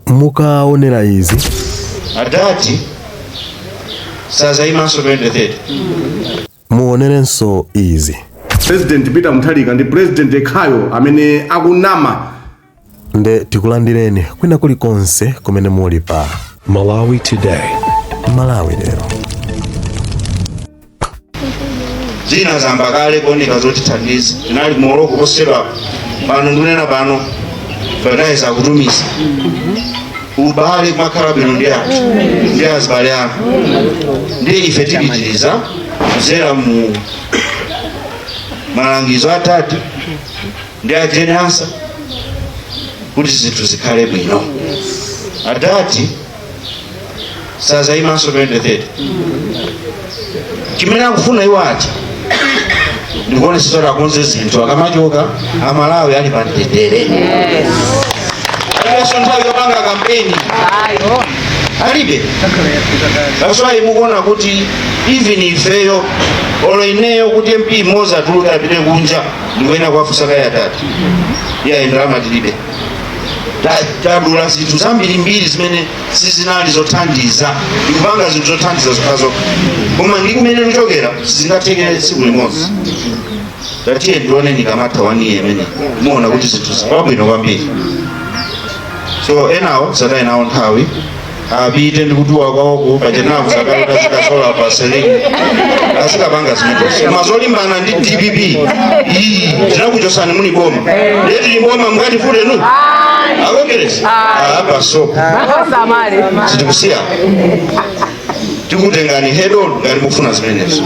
Mukaonera izi, Adati sazayimanso 2030. Muonerenso izi. President Peter Mutharika ndi president yekhayo amene akunama. Nde tikulandireni kwina kulikonse kumene muli pa Malawi Today. Malawi Lero. Zina zamba kale kuoneka zotithandiza. Tinali Morocco posachedwa pano, ndikunena pano fertilizer akutumiza. Ubale kumakhala bwino ndi anthu ndi azibale anu, ndi ife tipitiriza kuzera mu malangizo atati ndi a Jane Ansah kuti zinthu zikhale bwino. Adati sazayimanso 2030. Chimene akufuna iwo aja ndikuonetsetsa kuti akonze zinthu, akamachoka Amalawi ali pa mtendere. Alibenso nthawi yopanga kampeni, alibe. That's why mukuona kuti even ifeyo, olo ineyo, kuti MP mmodzi atuluke apite kunja, ndikuyena kuwafunsa kaye atati iyayi, ndalama tilibe. Tadula zinthu zambirimbiri zimene sizinali zothandiza, ndikupanga zinthu zothandiza zokhazokha, koma ndi kumene tikuchokera sizingathekere tsiku limodzi. Tatiye ndione ndikamatha waniye imene muona kuti zinthu zipabwino kwambiri. So enawo sataye nawo nthawi, apite ndikutuwa kwawoko pachenapo zakaleta zikazola pa seleni, azikapanga zimenezo. Koma zolimbana ndi DPP iyi, tinakuchosani muli boma, ndiye tili boma mukati nu akongeresi apa so sitikusiya, tikutengani head on ngati mukufuna zimenezo.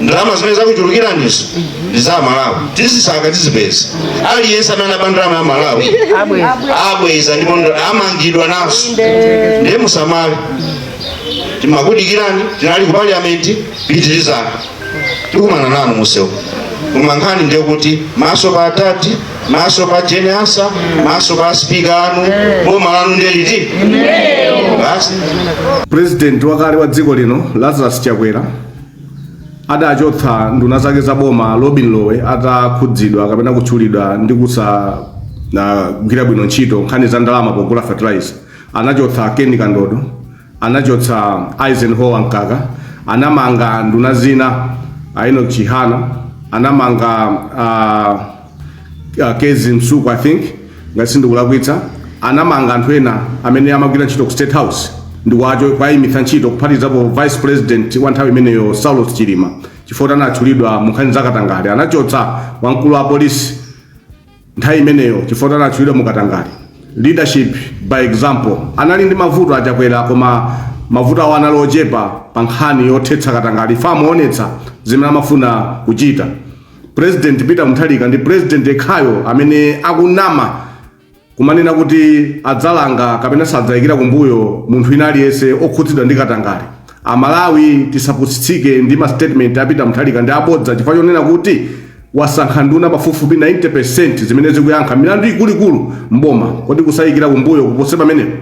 Ndalama zimene zakuchulukiranizo ndi za Malawi, tizisaka, tizipeza. Aliyense amene anaba ndalama ya Malawi abweza, ndipo amangidwa naso. Ndiye musamale, timakudikirani. Tinali ku parliament, pitirizani, tikumana nanu musewu. Koma nkhani ndiye kuti maso pa atati, maso pa Jane Ansah, maso pa spika anu, boma lanu ndiye liti basi. President wakale wa dziko lino Lazarus Chakwera adachotsa nduna zake za boma, Robin Lowe atakhudzidwa kapena kutchulidwa ndi kusagwira bwino ntchito nkhani za ndalama pogula fertilizer. Anachotsa Ken Kandodo, anachotsa Eisenhower Mkaka, anamanga nduna zina, Enoch Chihana, anamanga Kezzie Msukwa, I think, ngati sindikulakwitsa. Anamanga anthu ena amene amagwira ntchito ku State House ndikuwacho kwayimitsa ntchito, kuphatikizapo vice president wa nthawi imeneyo Saulos Chilima, chifukwa anatchulidwa mu nkhani za katangale. Anachotsa wamkulu wa polisi nthawi imeneyo chifukwa anatchulidwa mu katangale. Leadership by example. Anali ndi mavuto aChakwera, koma mavuto awo anali ochepa pa nkhani yothetsa katangale. Ife amaonetsa zimene amafuna kuchita. President Peter Mutharika ndi president yekhayo amene akunama kumanena kuti adzalanga kapena sadzayikira kumbuyo munthu wina aliyense okhudzidwa ndi katangale. Amalawi, tisapusitsike ndi ma statement a Peter Mutharika, ndi abodza, chifukwa chonena kuti wasankha nduna pafupifupi 90% zimene zikuyankha milandu ikuluikulu mboma. Kodi kusayikira kumbuyo kupose pamenepo?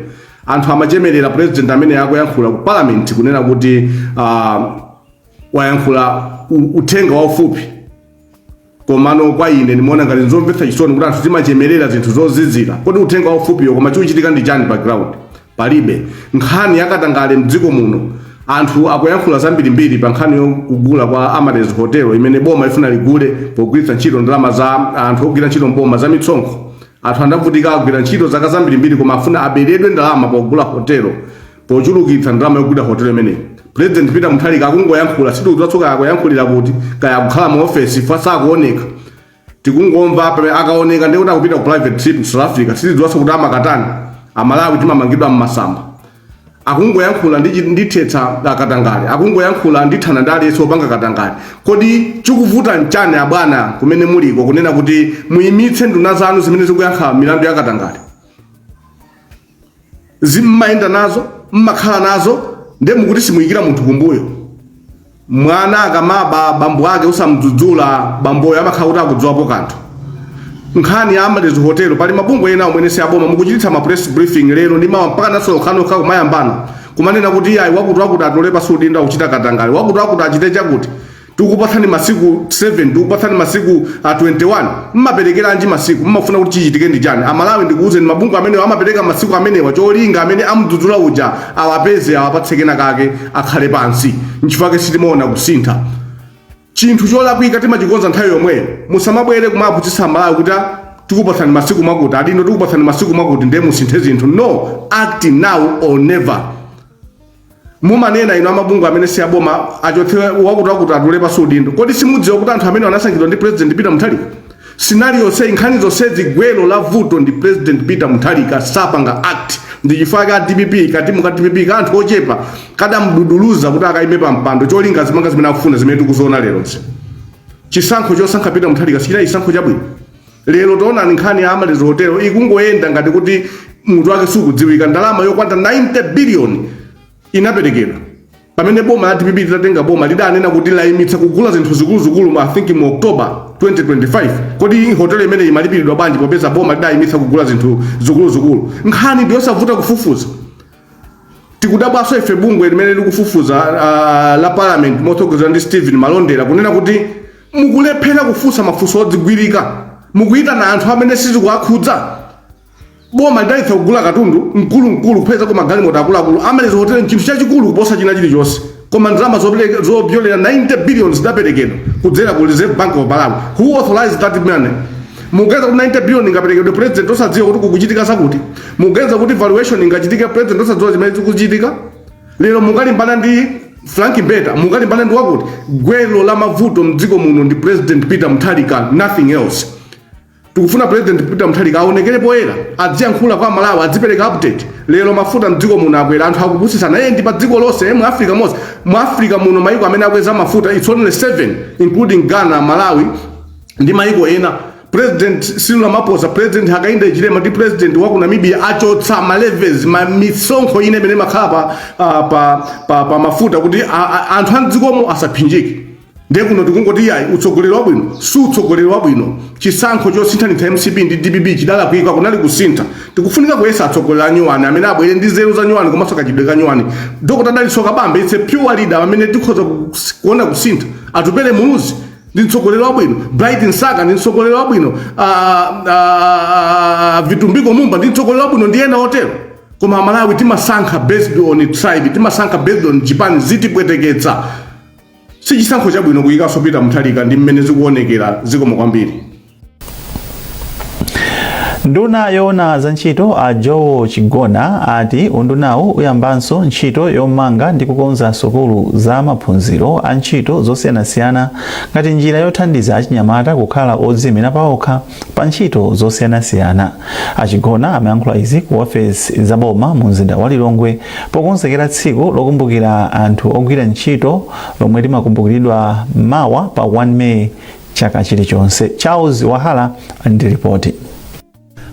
Anthu amachemerera president amene akuyankhula ku parliament kunena kuti wayankhula uthenga waufupi. Komano kwa ine ndimaona ngati nzomvetsa chisoni kuti anthu timachemerera zinthu zozizira. Kodi uthenga waufupiyo, koma chikuchitika ndi chani background? Palibe. Nkhani yakatangale mdziko muno, anthu akuyankhula zambirimbiri pa nkhani yokugula kwa Amaryllis Hotel imene boma ifuna ligule pogwiritsa ntchito ndalama za anthu ogwira ntchito mboma, za mitsonkho. Anthu anavutika, agwira ntchito zaka zambirimbiri, koma afuna aberedwe ndalama pogula hotelo, pochulukitsa ndalama yogula hotelo imeneyi. President Peter Mutharika akungoyankhula, sitikudziwa kaya akuyankhulira kuti, kaya akukhala mu ofesi fa sakuoneka. Tikungomva pamene akaoneka ndikuti akupita ku private trip ku South Africa, sitidziwanso kuti amakatani. Amalawi timamangidwa mmasamba. Akungoyankhula ndithetsa katangale, akungoyankhula ndithana ndi aliyense wopanga katangale. Kodi chikuvuta nchani abwana kumene muliko kunena kuti muyimitse nduna zanu zimene zikuyankha milandu ya katangale? Zimmayenda nazo, mmakhala nazo, ndiye mukuti simuyikira munthu kumbuyo. Mwana akamaba, bambo ake usamdzudzula, bamboyo amakhala kuti akudziwapo kanthu. Nkhani ya Amaryllis Hotel, pali mabungwe ena omwe si aboma, mukuchititsa ma press briefing lero ndi mawa, mpaka naso nokhanokha kumayambana kumanena kuti ayi, wakuti wakuti atole pansi udindo, akuchita katangale, wakuti wakuti achite chakuti. Tikupatsani masiku 7, tikupatsani masiku 21. Mmaperekeranji masiku? Mmafuna kuti chichitike ndi chani? Amalawi, ndikuwuzeni, mabungwe amenewa amapereka masiku amenewa cholinga amene amudzudzula uja awapeze, awapatse kena kake, akhale pansi. Nchifukwa sitimaona kusintha. Chinthu cholakwika timachikonza nthawi yomweyo. Musamabwere kumaphunzitsa Amalawi kuti, "Ah, tikupatsani masiku mwakuti, adindo tikupatsani masiku mwakuti, ndiye musinthe zinthu." No, act now or never. Mumanena ino amabungwe amene si aboma achotse wakuti wakuti, atule pansi udindo. Kodi simudziwa kuti anthu amene anasankhidwa ndi President Peter Mutharika? Scenario yonse, nkhani zonsezi, gwero la vuto ndi President Peter Mutharika, sapanga act. Ndi chifukwa ka DPP, katimu ka DPP ka anthu ochepa kadamduduluza kuti akayime pa mpando, cholinga zimanga zimene akufuna, zimene tikuziona leronse. Chisankho chosankha Peter Mutharika sichina chisankho chabwino. Lero taonani nkhani ya Amaryllis Hotel ikungoyenda ngati kuti mutu wake sukudziwika. Ndalama yokwana 90 billion inaperekedwa pamene boma la DPP litatenga boma lidanena kuti layimitsa kugula zinthu zikuluzikulu mu, I think, mu October 2025. Kodi hotelo imene imalipiridwa bwanji popeza boma lidayimitsa kugula zinthu zikuluzikulu? Nkhani ndiyosavuta kufufuza. Tikudabwaso ife bungwe limene likufufuza la parliament motsogozera ndi Stephen Malondera kunena kuti mukulephera kufunsa mafunso odzigwirika, mukuyitana anthu amene sizikuwakhudza. Boma lidalitsa kugula katundu mkulumkulu, kupeza ku magalimoto akuluakulu. Amaryllis Hotel nchinthu chachikulu kuposa china chilichonse, koma ndalama zopyolera 90 billion zidaperekedwa kudzera ku Reserve Bank of Malawi. Who authorized that money? Mukuganiza kuti 90 billion ingaperekedwe president osadziwa kuti kukuchitika zakuti? Mukuganiza kuti valuation ingachitike president osadziwa zimene zikuchitika? Lero mukalimbana ndi Frank Mbeta, mukalimbana ndi wakuti. Gwero la mavuto mdziko muno ndi President Peter Mutharika, nothing else. Tikufuna President Peter Mutharika aonekere poyera, adziyankhula kwa Malawi, adzipereka update. Lero mafuta mdziko muno akwera, anthu akupusisana iye ndi pa dziko lonse, mu Africa monse. Mu Africa muno maiko amene akweza mafuta, it's only 7, including Ghana, Malawi ndi maiko ena. President Cyril Ramaphosa, President Hakainde Hichilema ndi president wa ku Namibia achotsa ma levies, ma misonkho ine imene imakhala pa mafuta kuti anthu a mdzikomo asaphinjike. Ndiye kuno tikungoti yayi, utsogoleri wabwino si utsogoleri wabwino. Chisankho chosinthanitsa MCP ndi DPP chidalakwika, kunali kusintha. Tikufunika kuyesa atsogoleri a nyuwani amene abwere ndi nzeru za nyuwani komanso kachidwe ka nyuwani. Dr Dalitso Kabambe, it's a pure leader amene tikhoza kuona kusintha. Atupele Muluzi ndi mtsogoleri wabwino. Bright Msaka ndi mtsogoleri wabwino. Vitumbiko Mumba ndi mtsogoleri wabwino ndi ena otero. Koma Amalawi timasankha based on tribe, timasankha based on chipani, zitipweteketsa. Si chisankho chabwino kuyikanso Peter Mutharika ndi mmene zikuonekera. Zikomo kwambiri. Nduna yoona za ntchito a Joe Chigona ati undunawu uyambanso ntchito yomanga ndi kukonza sukulu za maphunziro a ntchito zosiyanasiyana ngati njira yothandiza achinyamata kukhala odziyimira paokha pa ntchito zosiyanasiyana. Achigona amayankhula izi ku ofesi za boma mu mzinda wa Lilongwe pokonzekera tsiku lokumbukira anthu ogwira ntchito lomwe limakumbukiridwa mawa pa 1 May chaka chilichonse. Charles Wahala ndi ripoti.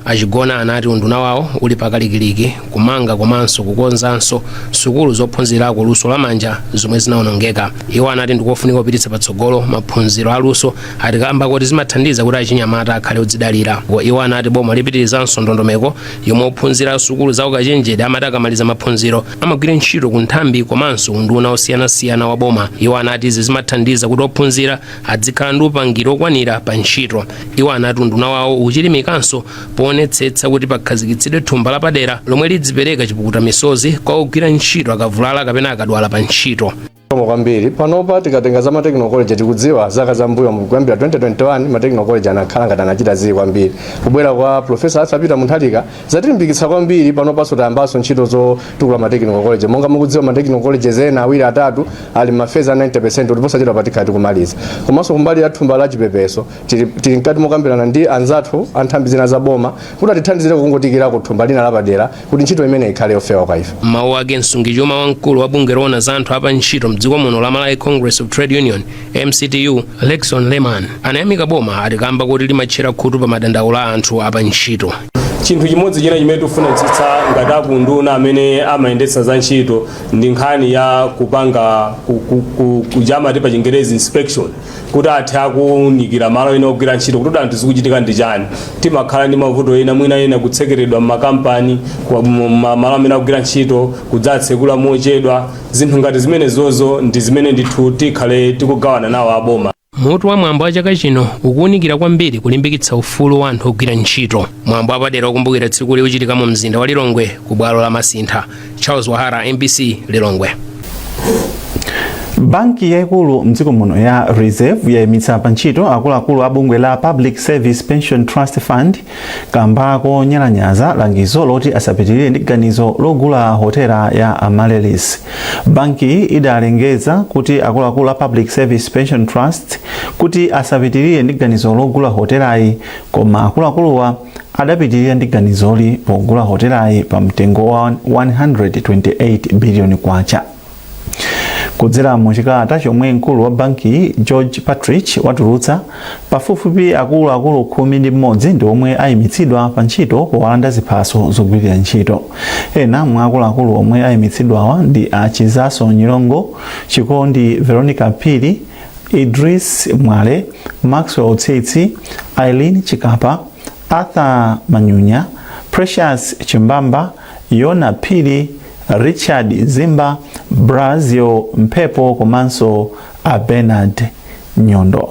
Achigona anati unduna wawo uli pakalikiliki kumanga komanso kukonzanso sukulu zophunzirako luso lamanja zomwe zinawonongeka. Iwo anati ndikofunika kupititsa patsogolo maphunziro aluso atikamba kuti zimathandiza kuti achinyamata akhale odzidalira. Iwo anati boma lipitirizanso ndondomeko yomwe ophunzira sukulu za ukachenjede amati akamaliza maphunziro amagwira ntchito ku nthambi komanso unduna osiyanasiyana wa boma. Iwo anati izi zimathandiza kuti ophunzira adzikhala ndi upangiri okwanira pa ntchito. Iwo anati unduna wawo ukuchirimikanso poonetsetsa kuti pakhazikitsidwe thumba lapadera lomwe lidzipereka chipukuta misozi kwa ogwira ntchito akavulala kapena akadwala pa ntchito. Komo kwambiri. Panopa tikatenga za ma technical college, tikudziwa zaka zambuyo kuyambira 2021 ma technical college anakhala ngati anachita zii kwambiri. Kubwera kwa Professor Arthur Peter Mutharika zatilimbikitsa kwambiri. Panopanso tayambanso ntchito zotukula ma technical college. Monga mukudziwa, ma technical colleges ena awiri, atatu ali ma phase a 90% kuti posachedwa patikhala tikumaliza. Komanso kumbali ya thumba la chipepeso, tili mkati mokambirana ndi anzathu a nthambi zina za boma kuti atithandizire kungotikirako thumba lina lapadera kuti ntchito imene ikhale yofewa kwa ife. Mawu ake, msungichuma wamkulu wa bungwe loona za anthu apa ntchito mdziko muno la Malawi Congress of Trade Union, MCTU, Lexon Leman, anayamika boma atikamba kuti limatchera khutu pa madandaulo a anthu apa ntchito. Chinthu chimodzi china chimene tikufunitsitsa ngati akunduna amene amayendetsa za ntchito ndi nkhani ya kupanga kujamati pa Chingerezi inspection, kuti athe akuwunikira malo ena ogwira ntchito kuti anthu zikuchitika ndi chani. Timakhala ndi mavuto ena, mwina ena kutsekeredwa m'makampani, malo amene akugwira ntchito kudzatsekula mochedwa. Zinthu ngati zimene zozo ndi zimene ndithu tikhale tikugawana nawo aboma. Mutu wa mwambo wa chaka chino ukuwunikira kwambiri kulimbikitsa ufulu wa anthu ogwira ntchito. Mwambo wapadera wokumbukira tsikuli uchitika mu mzinda wa Lilongwe ku bwalo la Masintha. Charles Wahara, MBC, Lilongwe. Banki yayikulu mdziko muno ya Reserve yayimitsa pa ntchito akuluakulu a bungwe la Public Service Pension Trust Fund kamba konyalanyaza langizo loti asapitirire ndi ganizo logula hotela ya Amaryllis. Banki idalengeza kuti akuluakulu a Public Service Pension Trust kuti asapitirire ndi ganizo logula hotelayi, koma akuluakuluwa adapitirira ndi ganizoli pogula hotelayi pa mtengo wa 128 biliyoni kwacha. Kudzera mu chikalata chomwe mkulu wa banki George Partridge watulutsa, pafupifupi akuluakulu 11 ndi omwe ayimitsidwa pa ntchito powalanda ziphaso zogwirira ntchito. Ena mwa akuluakulu omwe ayimitsidwawa ndi a Chizaso Nyilongo, Chikondi Veronica Phiri, Idris Mwale, Maxwell Tsitsi, Eileen Chikapa, Arthur Manyunya, Precious Chimbamba, Yona Phiri, Richard Zimba, Brazil Mphepo komanso a Bernard Nyondo.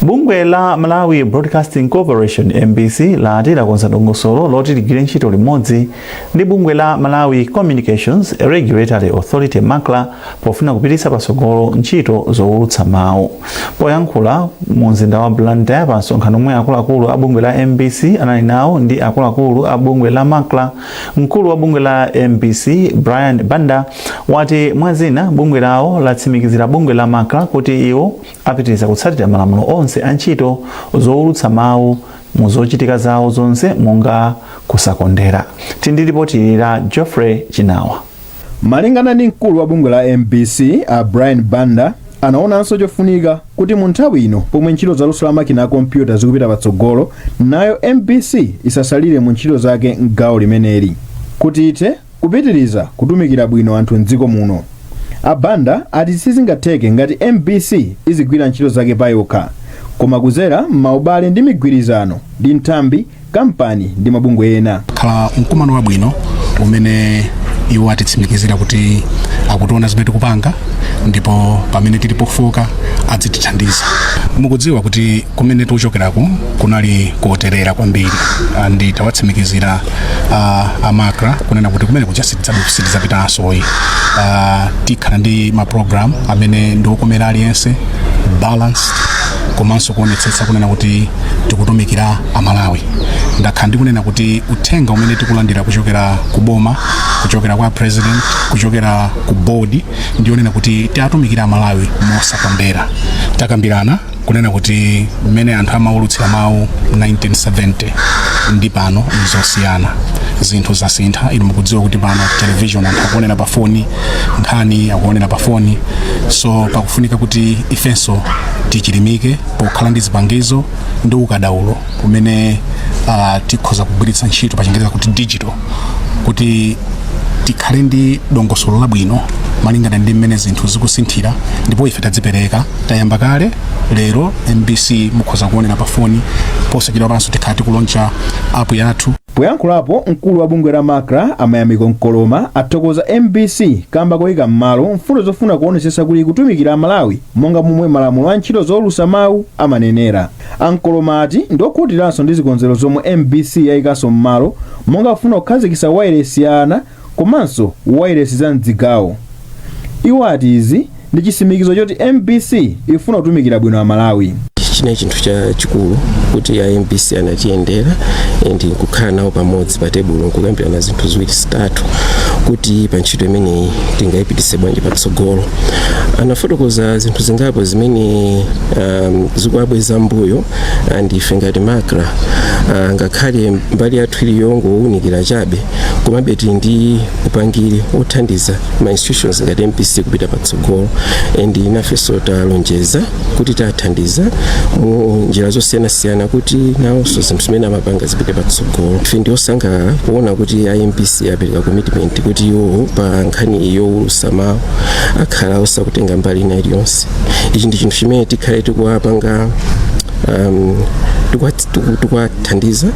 Bungwe la Malawi Broadcasting Corporation, MBC, lati lakonza dongosolo loti ligwire ntchito limodzi ndi bungwe la Malawi Communications Regulatory Authority, MACRA, pofuna kupititsa patsogolo ntchito zowulutsa mawu. Poyankhula mu mzinda wa Blantyre pa msonkhano omwe akuluakulu a bungwe la MBC anali nawo ndi akuluakulu a bungwe la MACRA, mkulu wa bungwe la MBC Brian Banda wati mwazina bungwe lawo latsimikizira bungwe la MACRA kuti iwo apitiriza kutsatira malamulo onse a ntchito zowulutsa mawu mu zochitika zawo zonse, monga kusakondera. Tindi ripoti la Geoffrey Chinawa. Malingana ndi mkulu wa bungwe la MBC a Brian Banda, anaonanso chofunika kuti mu nthawi ino pomwe ntchito za luso la makina a kompyuta zikupita patsogolo, nayo MBC isasalire mu ntchito zake mgawo limeneli kuti ithe kupitiriza kutumikira bwino anthu mdziko muno. A Banda ati sizingatheke ngati MBC izigwira ntchito zake payokha, koma kuzera m'maubale ndi migwirizano ndi nthambi, kampani ndi mabungwe ena. Khala mkumano wabwino umene iwo atitsimikizira kuti akutiona zimene tikupanga, ndipo pamene tili pofoka adzitithandiza. Mukudziwa kuti kumene tikuchokerako kunali koterera kwambiri, ndi tawatsimikizira a MACRA kunena kuti kumene kuja sitidzapitanso. Tikhala ndi ma program amene ndi okomera aliyense, balanced, komanso kuonetsetsa kunena kuti tikutumikira Amalawi. Ndakhala ndikunena kuti uthenga umene tikulandira kuchokera ku boma, kuchokera kwa president, kuchokera ku board, ndionena kuti tiatumikira Amalawi mosakondera. Takambirana kunena kuti mmene anthu amaulutsira mawu 1970 ndi pano nzosiyana, zinthu zasintha. Inu mukudziwa kuti pano television anthu akuonera pa foni, nkhani akuonera pa foni, so pakufunika kuti ifenso tichilimike pokhala ndi zipangizo ndi ukadaulo umene tikhoza kugwiritsa ntchito, pa Chingereza kuti digital, kuti tikhale ndi dongosolo labwino malingana ndi mmene zinthu zikusinthira. Ndipo ife tadzipereka, tayamba kale. Lero MBC mukhoza kuonera pa foni, posachedwa panso tikhala tikulauncha app yathu. Poyankhulapo, mkulu wa bungwe la MACRA a Mayamiko Nkoloma athokoza MBC kamba koyika m'malo mfundo zofuna kuonetsetsa kuti kutumikira Amalawi monga momwe malamulo a ntchito zowulutsa mawu amanenera. A Nkoloma ati ndiokhutiranso ndi zikonzero zomwe MBC yayikanso m'malo, monga kufuna kukhazikitsa wailesi ya ana komanso wailesi za mdzigawo. Iwo ati izi ndi chitsimikizo choti MBC ifuna kutumikira bwino Amalawi. China chinthu chachikulu kuti a MBC anatiyendera and nkukhala nawo pamodzi pa tebulo nkukambirana zinthu ziwiri zitatu, kuphatikizapo Kuti pa ntchito imeneyi tingayipitise bwanji patsogolo. Anafotokoza zinthu zingapo zimene zikuwabweza mbuyo, and ife ngati MACRA, ngakhale mbali yathu ili yongowunikira chabe, komabe tili ndi upangiri othandiza ma institutions ngati MBC kupita patsogolo, and nafenso talonjeza kuti tathandiza mu njira zosiyanasiyana kuti nawonso zinthu zimene amapanga zipite patsogolo. Ife ndi osangalala kuona kuti MBC apereka commitment kuti iwo pa nkhani yowulutsa mawu akhala osakutenga mbali ina iliyonse. Ichi ndi chinthu chimene tikhale tikuwapanga, tikuwathandiza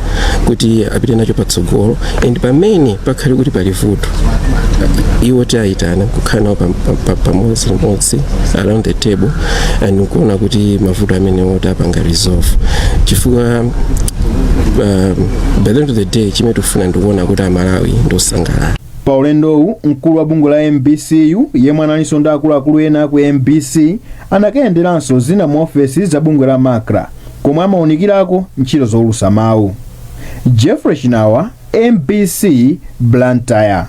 kuti apite nacho patsogolo, and pamene pakhale kuti pali vuto, iwo tiyayitana kukhala nawo pamodzi limodzi around the table and kuona kuti mavuto amenewo tapanga resolve, chifukwa by the end of the day chimene tikufuna ndikuona kuti Amalawi ndiosangalala. Pa ulendowu, mkulu wa bungwe la MBCU, yemwe analinso ndi akuluakulu ena ku MBC, anakayenderanso zina mu ofesi za bungwe la MACRA komwe amawunikirako ntchito zowulutsa mawu. Jeffrey Chinawa, MBC, Blantyre.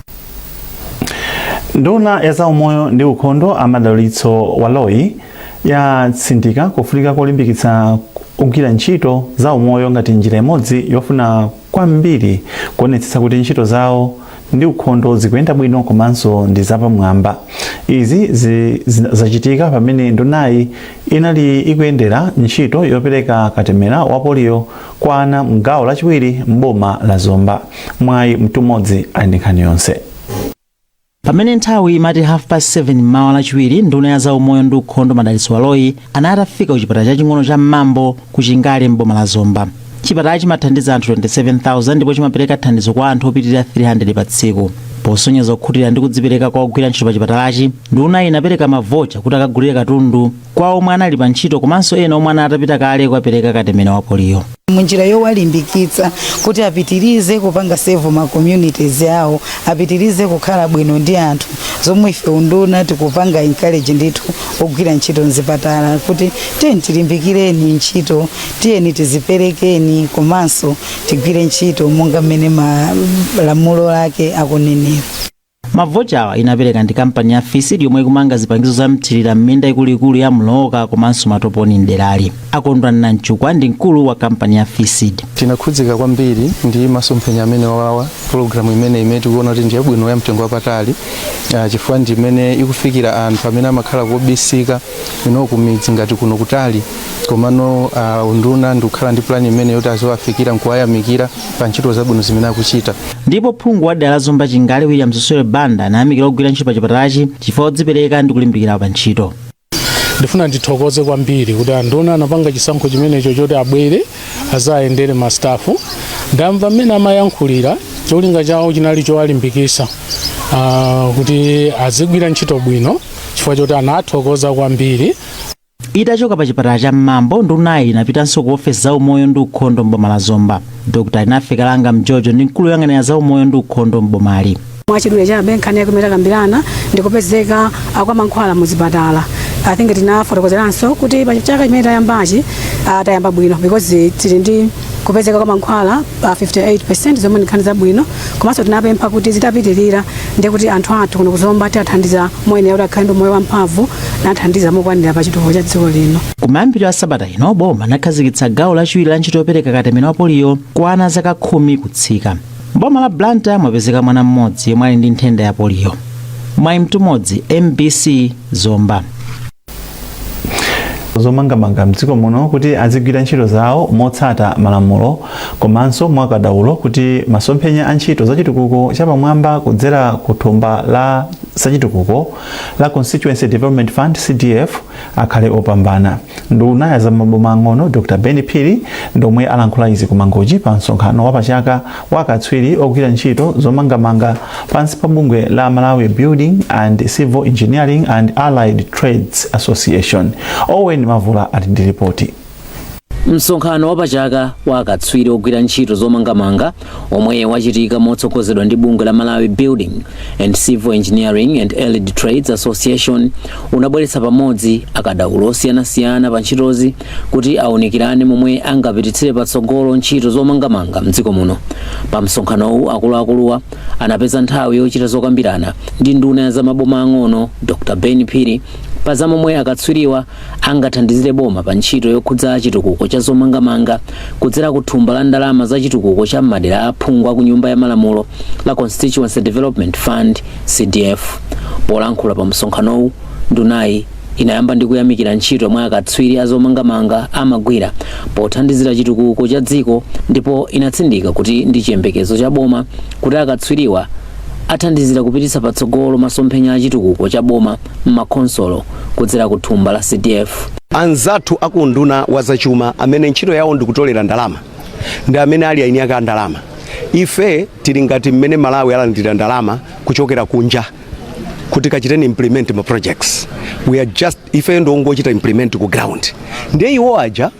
Nduna ya zaumoyo ndi ukhondo, a Madalitso Baloyi, yatsindika kufunika kolimbikitsa kugwira ntchito za umoyo ngati njira imodzi yofuna kwambiri kuonetsetsa kuti ntchito zawo ndi ukhondo zikuyenda bwino komanso ndi zapamwamba. Izi zachitika pamene ndunayi inali ikuyendera ntchito yopereka katemera wa poliyo kwa ana mgawo lachiwiri m'boma la Zomba. Mwayi Mtumodzi ali ndi nkhani yonse. Pamene nthawi imati 7:30 mmawa Lachiwiri, nduna ya zaumoyo ndi ukhondo, Madalitso Baloyi, anati afika ku chipatala chaching'ono cha Mmambo ku Chingale m'boma la Zomba. Chipatala chimathandiza anthu 27,000 ndipo chimapereka thandizo kwa anthu opitirira 300 pa tsiku. Posonyeza kukhutira ndi kudzipereka kwa ogwira ntchito pa chipatalachi, nduna inapereka ma voucher kuti akagulire katundu kwa omwe anali pa ntchito komanso ena omwe anali atapita kale kukapereka katemera wa poliyo. Munjira yowalimbikitsa kuti apitirize kupanga serve ma communities yawo, apitirize kukhala bwino ndi anthu, zomwe ife unduna tikupanga encourage ndithu ogwira ntchito mzipatala kuti tiyeni tilimbikireni ntchito, tiyeni tiziperekeni komanso tigwire ntchito monga mmene malamulo ake akunenera. Ma voucher awa inapereka ndi kampani ya FISD, yomwe ikumanga zipangizo za mthirira m'minda ikuluikulu ya Mloka komanso Matoponi mderali. Akondwa Namchukwa ndi mkulu wa kampani ya FISD. Tinakhudzika kwambiri ndi masomphenya amene wawa pologalamu imene tikuona kuti ndiyabwino, ya mtengo wapatali, chifukwa ndi imene ikufikira anthu amene amakhala kobisika ino kumidzi ngati kuno kutali. Komano unduna ndikukhala ndi plan imene yoti aziwafikira nkuwayamikira pa ntchito zabwino zimene akuchita. Ndipo phungu wa dera la Zomba Chingale, William Sosole Banda, anayamikira ogwira ntchito pa chipatalachi chifukwa odzipereka ndi kulimbikira pa ntchito. Ndifuna ndithokoze kwambiri kuti anduna anapanga chisankho chimenecho choti abwere azayendere ma staff. Ndamva mmene amayankhulira, cholinga chawo chinali chowalimbikisa kuti azigwira ntchito bwino, chifukwa choti anathokoza kwambiri. Itachoka pa chipatala cha Mmambo, ndunayi inapitanso ku ofesi za umoyo ndi ukhondo m'boma la Zomba. Dr Inafe Kalanga Mjojo ndi mkulu woyang'anira za umoyo ndi ukhondo m'bomali. Mwachidule chabe, nkhani yake imene takambirana ndikupezeka kwa mankhwala muzipatala. I think tinafotokozeranso kuti pa chaka chimene tayambachi, tayamba bwino because tili ndi kupezeka kwa mankhwala 58%, zomwe ndi nkhani zabwino. Komanso tinapempha kuti zitapitirira ndi kuti anthu athu kuno kuZomba tiathandiza moyenera kuti akhale ndi moyo wamphamvu nathandiza mokwanira pa chitukuko cha dziko lino. Kumayambiriro a sabata ino, boma linakhazikitsa gawo lachiwiri la ntchito yopereka katemera wa poliyo kwa ana zaka 10 kutsika. Boma la Blantyre mwapezeka mwana mmodzi yemwe ali ndi nthenda ya poliyo. Mwayi Mtumodzi, MBC, Zomba. Zomangamanga mdziko muno kuti azigwira ntchito zawo motsata malamulo komanso mwakadaulo kuti masomphenya a ntchito zachitukuko chapamwamba kudzera ku thumba la zachitukuko la Constituency Development Fund, CDF, akhale opambana. Nduna ya zamaboma ang'ono, Dr Ben Phiri, ndomwe alankhula izi ku Mangochi pa msonkhano wapachaka wa akatswiri ogwira ntchito zomangamanga pansi pa bungwe la Malawi Building and Civil Engineering and Allied Trades Association. Owen Mavula ali ndi ripoti. Msonkhano wapachaka wa akatswiri ogwira ntchito zomangamanga omwe wachitika motsogozedwa ndi bungwe la Malawi Building and Civil Engineering and Allied Trades Association unabweretsa pamodzi akadaulo osiyanasiyana pa ntchitozi kuti awunikirane momwe angapititsire patsogolo ntchito zomangamanga mdziko muno. Pa msonkhanowu, akuluakuluwa anapeza nthawi yochita zokambirana ndi nduna ya zamaboma ang'ono Dr Ben Phiri pa zamomwe akatswiriwa angathandizire boma pa ntchito yokhudza chitukuko cha zomangamanga kudzera ku thumba la ndalama za chitukuko cha madera aphungu ku Nyumba ya Malamulo la Constituency Development Fund, CDF. Polankhula pa msonkhanowu, ndunayi inayamba ndi kuyamikira ntchito yomwe akatswiri azomangamanga amagwira pothandizira chitukuko cha dziko, ndipo inatsindika kuti ndi chiyembekezo cha boma kuti akatswiriwa athandizira kupititsa patsogolo masomphenya a chitukuko cha boma m'makhonsolo kudzera ku thumba la CDF. Anzathu akunduna wa zachuma amene ntchito yawo ndikutolera ndalama ndi amene ali aini ake a ndalama. Ife tili ngati mmene Malawi alandira ndalama kuchokera kunja kuti kachiteni implement ma projects. We are just, ife ndongochita implement ku ground. Ndiye iwo aja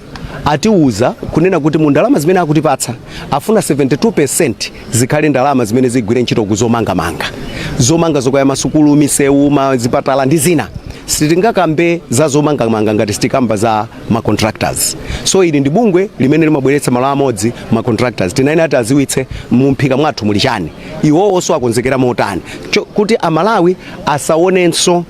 atiuza kunena kuti mu ndalama zimene akutipatsa afuna 72% zikhale ndalama zimene zigwire ntchito kuzomangamanga, zomanga zokwaya masukulu, misewu, mazipatala ndi zina. Sitingakambe za zomangamanga ngati sitikamba za ma contractors. So ili ndi bungwe limene limabweretsa malo amodzi ma contractors. Tinayenera ati aziwitse mumphika mwathu muli chani, iwowonso akonzekera motani kuti Amalawi asaonenso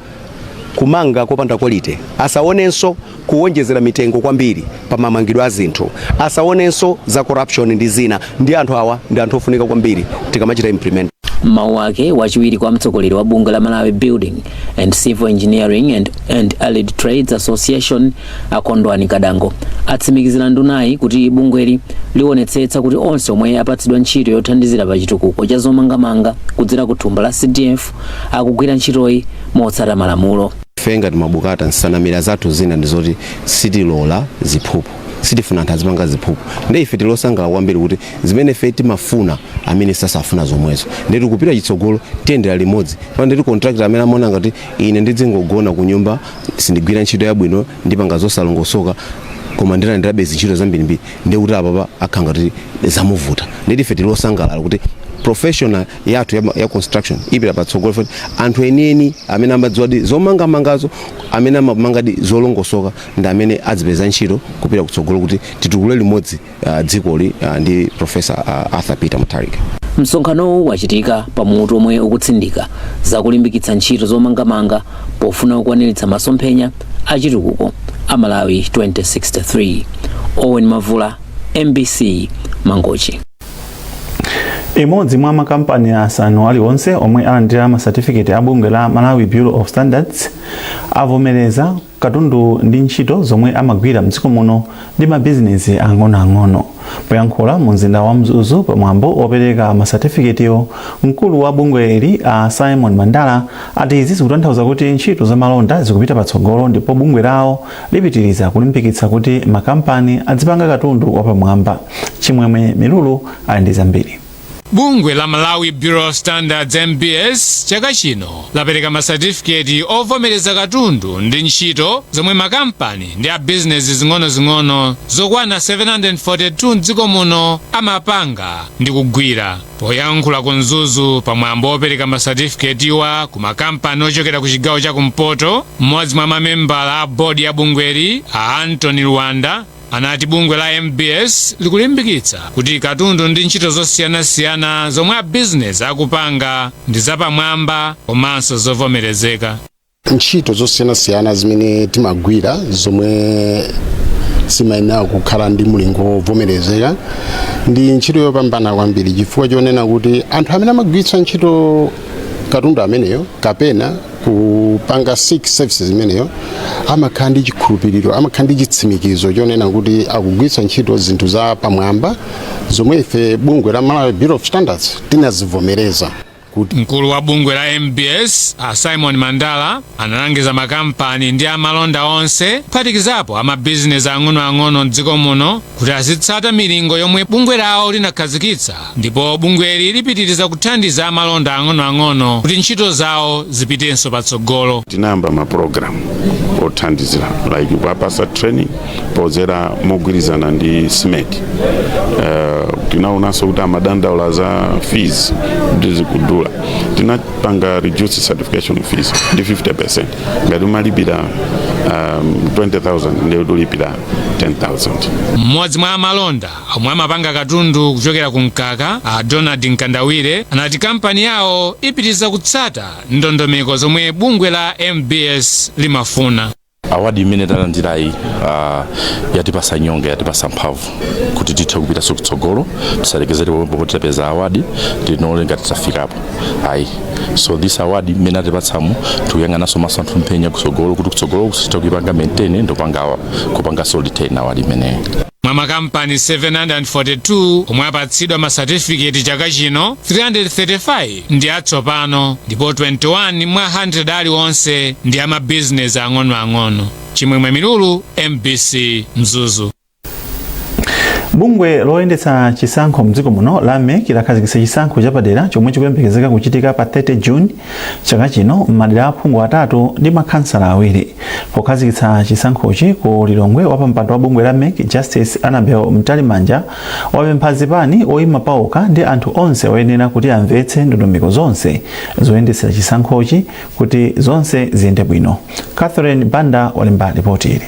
kumanga kopanda quality, asaonenso kuwonjezera mitengo kwambiri pa mamangidwe a zinthu, asaonenso za corruption ndi zina. Ndi anthu awa ndi anthu ofunika kwambiri tikamachita implement. Mawu ake, wachiwiri kwa mtsogoleri wa bungwe la Malawi Building and Civil Engineering and Allied Trades Association, Akondwani Kadango, atsimikizira ndunayi kuti bungweli liwonetsetsa kuti onse omwe apatsidwa ntchito yothandizira pa chitukuko cha zomangamanga kudzera ku thumba la CDF akugwira ntchitoyi motsata malamulo. Ife ngati mabukata, nsanamira zathu zina ndizoti sitilola ziphuphu, sitifuna anthu azipanga ziphuphu. Ndi ife tilosangalala kwambiri kuti zimene ife timafuna amene sasafuna zomwezo, ndi tikupita chitsogolo, tiyendera limodzi. Pano nditi contractor amene amaona ngati ine ndidzingogona ku nyumba, sindigwira ntchito yabwino, ndipanga zosalongosoka, koma ndilandirabe zintchito zambirimbiri, ndi kuti apapa akhala ngati zamuvuta. Nditi ife tilosangalala kuti professional yathu ya construction ipita patsogolo, futi anthu enieni amene amadziwa di zomangamangazo, amene amamangadi zolongosoka, ndi amene adzipeza ntchito kupita kutsogolo kuti titukule limodzi dzikoli ndi Professor Arthur Peter Mutharika. Msonkhanowu wachitika pamutu omwe ukutsindika zakulimbikitsa ntchito zomangamanga pofuna kukwaniritsa masomphenya achitukuko a Malawi 2063. Owen Mavula, MBC, Mangochi. Imodzi mwa makampani asanu aliwonse omwe alandira masatifiketi a bungwe la Malawi Bureau of Standards avomereza katundu ndi ntchito zomwe amagwira mdziko muno ndi mabizinesi ang'onoang'ono. Poyankhula mu mzinda wa Mzuzu pamwambo opereka masatifiketiwo, mkulu wa bungweli a Simon Mandala ati izi zikutanthauza kuti ntchito za malonda zikupita patsogolo ndipo bungwe lawo lipitiriza kulimbikitsa kuti makampani adzipanga katundu wapamwamba. Chimwemwe Milulu ali ndi zambiri. Bungwe la Malawi Bureau of Standards, MBS, chaka chino lapereka masatifiketi ovomereza katundu ndi ntchito zomwe makampani ndi a bizinesi zing'ono-zing'ono zokwana 742 mdziko muno amapanga ndi kugwira. Poyankhula ku Mzuzu pamwambo opereka masatifiketiwa ku makampani ochokera ku chigawo chakumpoto, mmodzi mwa mamembala a bodi ya bungweli a Anthony Luwanda anati bungwe la MBS likulimbikitsa kuti katundu ndi ntchito zosiyanasiyana zomwe a bizinesi akupanga ndi zapamwamba komanso zovomerezeka. Ntchito zosiyanasiyana zimene timagwira zomwe zimayenera kukhala ndi mulingo wovomerezeka ndi ntchito yopambana kwambiri, chifukwa chonena kuti anthu amene amagwiritsa ntchito katundu ameneyo kapena kupanga seek services imeneyo amakhala ndi chikhulupiriro, amakhala ndi chitsimikizo chonena kuti akugwiritsa ntchito zinthu za pamwamba zomwe ife bungwe la Malawi Bureau of Standards tinazivomereza kuti. Mkulu wa bungwe la MBS a Simon Mandala analangiza makampani ndi amalonda onse, kuphatikizapo amabizinesi ang'onoang'ono mdziko muno, kuti azitsata milingo yomwe bungwe lawo linakhazikitsa, ndipo bungweli lipitiriza kuthandiza amalonda ang'onoang'ono kuti ntchito zawo zipitenso patsogolo. Tinayamba mapulogalamu. Othandizira like kuwapasa training pozera mogwirizana ndi SMED. Tinaonanso kuti amadandaula za fees kuti zikudula, tinapanga reduce certification fees ndi 50%. Ngati umalipira 20,000, ndiye ulipira 10,000. Mmodzi mwa amalonda omwe amapanga katundu kuchokera ku mkaka, a Donald Nkandawire, anati kampani yawo ipitiriza kutsata ndondomeko zomwe bungwe la MBS limafuna. Award imene talandirayi yatipasa nyonga, yatipasa mphamvu kuti tithe kupitanso kutsogolo. Tisalekezere pomwepo kuti tapeza award tinole ngati tafikapo, ayi. So this award imene atipatsamu, tikuyang'ananso maso anthu mphenya kutsogolo, kuti kutsogolo kusitha kuipanga maintain ndopanga kupanganso retain award imeneyo. Mwa makampani 742 omwe apatsidwa masatifiketi chaka chino, 335 ndi atsopano ndipo 21 mwa 100 aliwonse ndi amabizinesi ang'onoang'ono. Chimwemwe Milulu, MBC, Mzuzu. Bungwe loyendetsa chisankho mdziko muno la MEC lakhazikitsa chisankho chapadera chomwe chikuyembekezeka kuchitika pa 30 June chaka chino m'madera aphungu atatu ndi makhansala awiri. Pokhazikitsa chisankhochi ku Lilongwe, wapampando wa bungwe la MEC, Justice Annabel Mtalimanja, wapempha zipani, oyima paokha ndi anthu onse oyenera kuti amvetse ndondomeko zonse zoyendetsera chisankhochi kuti zonse ziyende bwino. Catherine Banda walemba ripoti ili.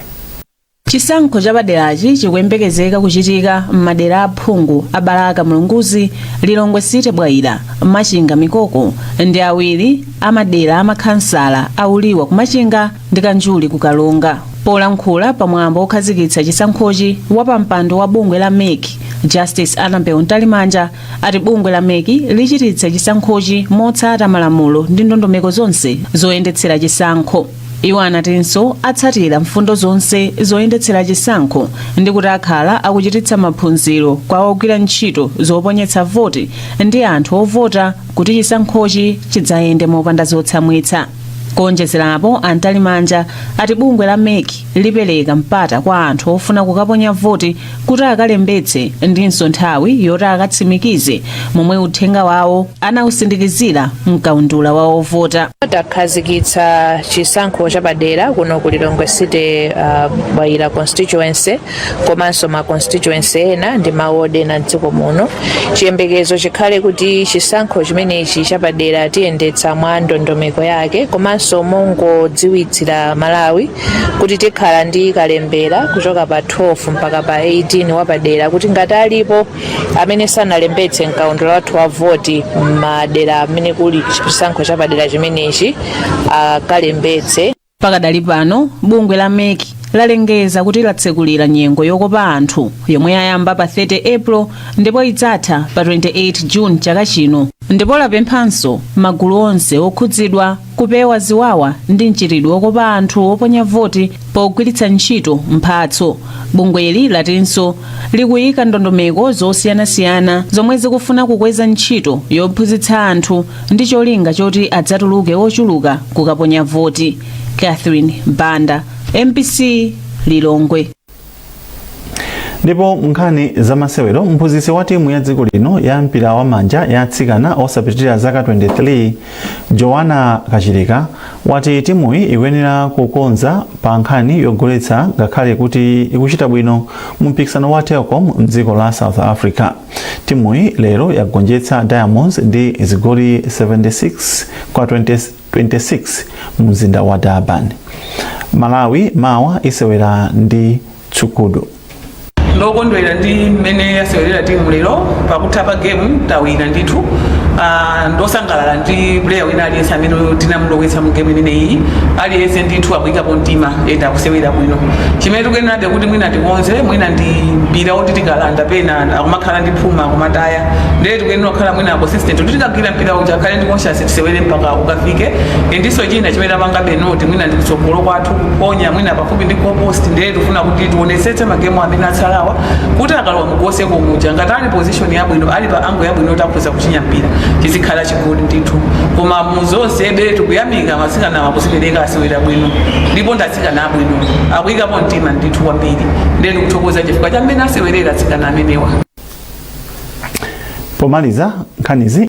Chisankho chapaderachi chikuyembekezeka kuchitika m'madera aphungu a Balaka Mulunguzi, Lilongwe City Bwaila, Machinga Mikoko ndi awiri amadera amakhansala a Uliwa ku Machinga ndi Kanjuli ku Karonga. Polankhula pamwambo okhazikitsa chisankhochi, wapampando wa bungwe la MEC, Justice Annabel Mtalimanja, ati bungwe la MEC lichititsa chisankhochi motsata malamulo ndi ndondomeko zonse zoyendetsera chisankho. Iwo anatinso atsatira mfundo zonse zoyendetsera chisankho ndi kuti akhala akuchititsa maphunziro kwa ogwira ntchito zoponyetsa voti ndi anthu ovota kuti chisankhochi chidzayende mopanda zotsamwitsa. Kuonjezerapo, a Mtalimanja ati bungwe la MEC lipereka mpata kwa anthu ofuna kukaponya voti kuti akalembetse ndinso nthawi yoti akatsimikize momwe uthenga wawo anawusindikizira mkaundula wa ovota. Takhazikitsa chisankho chapadera kuno ku Lilongwe City Bwaila constituency komanso ma constituency ena ndi mawodi ena mdziko muno. Chiyembekezo chikhale kuti chisankho chimenechi chapadera tiyendetsa mwa ndondomeko yake, komanso mongodziwitsira Malawi kuti tikhala ndi kalembera kuchoka pa 12 mpaka pa 18 wapadera, kuti ngati alipo amene sanalembetse mkaundula wathu wa voti m'madera amene kuli chisankho chapadera chimenechi akalembetse. Pakadali pano, bungwe la MEC lalengeza kuti latsekulira nyengo yokopa anthu yomwe yayamba pa 30 April ndipo idzatha pa 28 June chaka chino, ndipo lapemphanso magulu onse okhudzidwa kupewa ziwawa ndi mchitidwe wokopa anthu oponya voti pogwiritsa ntchito mphatso. Bungweli latinso likuyika ndondomeko zosiyanasiyana zomwe zikufuna kukweza ntchito yophunzitsa anthu ndi cholinga choti adzatuluke ochuluka kukaponya voti. Catherine Banda, MBC, Lilongwe. Ndipo nkhani zamasewero, mphunzitsi wa timu ya dziko lino ya mpira wa manja ya atsikana osapitirira zaka 23, Joanna Kachilika, wati timuyi ikuyenera kukonza pa nkhani yogoletsa ngakhale kuti ikuchita bwino mu mpikisano wa Telkom mdziko la South Africa. Timuyi lero yagonjetsa Diamonds ndi zigoli 76 kwa 20 26 mu mzinda wa Durban. Malawi mawa isewera ndi Tsukudu. Ndokondwera ndi mmene yasewelera timu lero. Pakutha pa game tawina ndithu. Ndosangalala ndi player wina aliyense amene tinamulowetsa mu game imeneyi. Aliyense ndithu akuyikapo mtima enda akusewera bwino. Chimene tikuyenerabe kuti mwina tikonze, mwina ndi mpira woti tikalanda pena akumakhala ndi phuma, akumataya. Ndiye tikuyenera kukhala mwina consistent kuti tikagwira mpira uja akhale ndi conscious, tisewere mpaka ukafike. Ndiso china chimene tapangabe note mwina ndi kutsogolo kwathu kuponya mwina pafupi ndi goal post. Ndiye tifuna kuti tionetsetse magemu amene atsalawa kuti akalowa mugoseko muja, ngati ali position yabwino, ali pa angle yabwino kuti akhoza kuchinya mpira, chizikhala chigoli ndithu. Koma muzonse be tikuyamika atsikana akuzipereka, asewera bwino ndipo ndatsikana abwino, akuyikapo mtima ndithu kwambiri. Ndiye ndikuthokoza chifukwa cha mmene asewerera atsikana amenewa. Pomaliza nkhanizi.